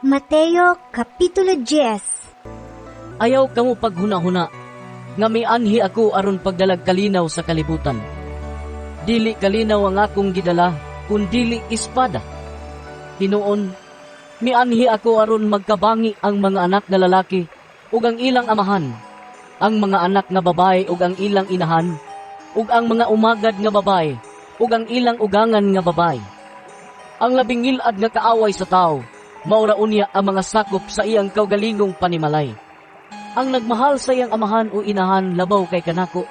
Mateo Kapitulo 10. Ayaw kamo paghuna-huna nga mianhi ako aron pagdalag kalinaw sa kalibutan. Dili kalinaw ang akong gidala, kun dili espada. Hinuon, mianhi ako aron magkabangi ang mga anak nga lalaki ug ang ilang amahan, ang mga anak nga babae ug ang ilang inahan, ug ang mga umagad nga babae ug ang ilang ugangan nga babae. Ang labing ngil-ad nga kaaway sa tao, mao ra unya ang mga sakop sa iyang kaugalingong panimalay. Ang nagmahal sa iyang amahan o inahan labaw kay kanako,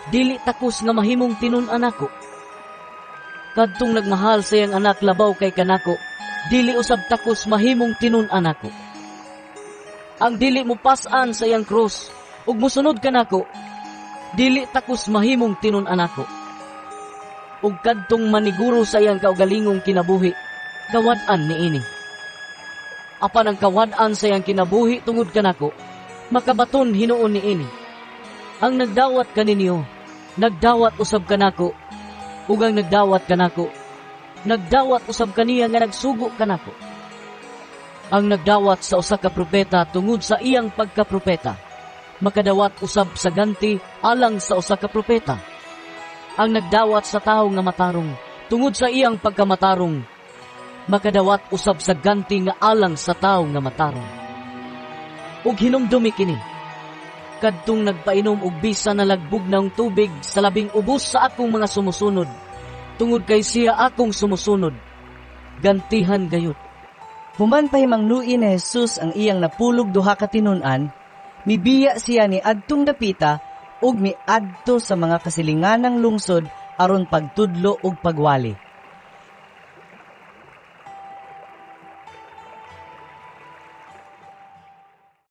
dili takos nga mahimong tinun-an nako. Kadtong nagmahal sa iyang anak labaw kay kanako, dili usab takos mahimong tinun-an nako. Ang dili mo pas-an sa iyang krus ug mosunod kanako, dili takos mahimong tinun-an nako. Ug kadtong maniguro sa iyang kaugalingong kinabuhi, kawad-an niini. Apan ang kawad-an sa iyang kinabuhi tungod kanako, makabaton hinuon niini. Ang nagdawat kaninyo, nagdawat usab kanako, ug ang nagdawat kanako, nagdawat usab kaniya nga nagsugo kanako. Ang nagdawat sa usa ka propeta tungod sa iyang pagkapropeta, makadawat usab sa ganti alang sa usa ka propeta. Ang nagdawat sa tawo nga matarong tungod sa iyang pagkamatarong, makadawat usab sa ganti nga alang sa tawo nga matarong. Ug hinumdumi kini, kadtong nagpainom og bisan nalagbugnaw tubig sa labing ubos sa akong mga sumusunod, tungod kay siya akong sumusunod, gantihan gayud. Human pahimangluin ni Jesus ang iyang 12 ka tinun-an, mibiya siya ni adtong dapita ug miadto sa mga kasilinganang lungsod aron pagtudlo ug pagwali.